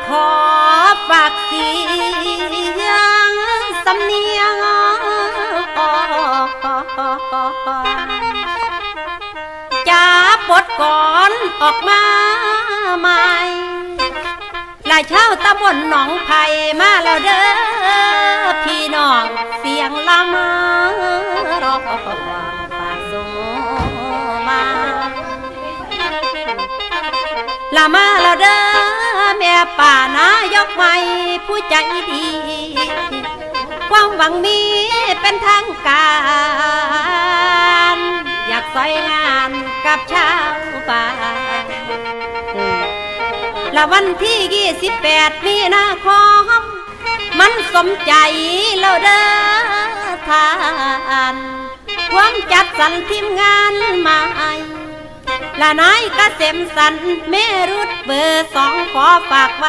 ຂໍຝາກສຽງສຳນຽງ ຈາບົດກອນອອກມາໃໝ່ ລະຊາວຕຳບົນໜອງໄຜ່ ມາແລ້ວເດີພີ່ນ້ອງ ສຽງລຳຮ້ອງຝາກສົ່ງມາ ລະມາແລ້ວເດີແມ່ປ້ານາຍົກໃໝ່ຜູ້ໃຈດີ ຄວາມຫວັງມີເປັນທາງການ ຢາກຊ່ອຍງານກັບຊາວບ້ານ ລະວັນທີຊາວແປດມີນາຄົມ ມັນສົມໃຈແລ້ວເດີທ່ານ ຄວາມຈັດສັນທີມງານໃໝ່ ລະນາຍກະເສມສັນ ເມລຸດເບີສອງ ຂໍຝາກໄວ້